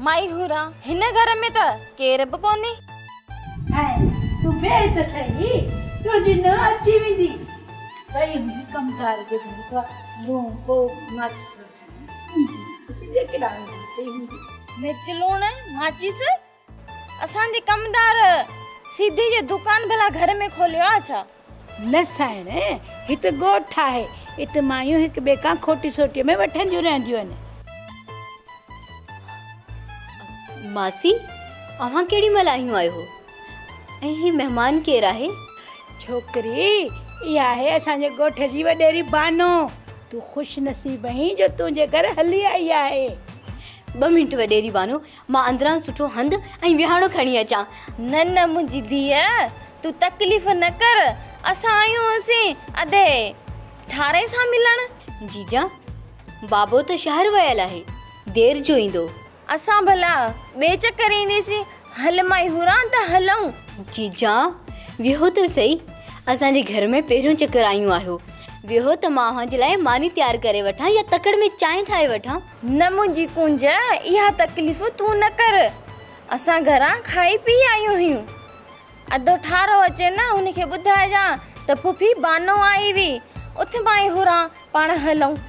مائي حوران، هن گهر ۾ ته ڪير به ڪونهي. سائين، تون ويهه ته سهي، تنهنجي ننهن اچي ويندي. وئي هوندي ڪم ڪار جي گهر کان لوڻ پوء ماچيس وٺڻ ايندي. ڏسي ٻيو ڪيڏانهن ويندي، اتي ئي هوندي. مرچ لوڻ ماچيس، اسان جي ڪمدار سيڌي جو دڪان ڀلا گهر ۾ کوليو آ ڇا؟ نه سائڻ، هت ڳوٺ آهي، ات مايون هڪ ٻئي کان کوٽي سوٽيء ۾ وٺنديون رهنديون آهن. ماسي، اوهان ڪهڙي مهل آيون آهيو؟ ۽ هي مهمان ڪير آهي؟ ڇوڪري، اها آهي اسان جي ڳوٺ جي وڏيري بانو. تون خوش نصيب آهين جو تنهنجي گهر هلي آئي آهي. ٻه منٽ وڏيري بانو، مان اندران سٺو هنڌ ۽ ويهاڻو کڻي اچان. نه نه منهنجي ڌيء، تون تڪليف نه ڪر، اسان آيون هيونسين ادي ٺاري سان ملڻ. جيجا، بابو ته شهر ويل آهي، دير جو ايندو. اسان ڀلا ٻئي چڪر اينديسين، هل مائي هوران ته هلون. جيجا، ويهو ته سهي، اسان جي گهر ۾ پهريون چڪر آيون آهيو. ويهو ته مان اوهان جي لاء ماني تيار ڪري وٺان يا تڪڙ ۾ چانهه ٺاهي وٺان. نه منهنجي ڪونج، اها تڪليف تون نه ڪر. اسان گهران کائي پي آيون هيون. اڌو ٺارو اچي نه هن کي ٻڌائجان ته ڦوڦي بانو آئي هئي. اٿ مائي هوران پاڻ هلون.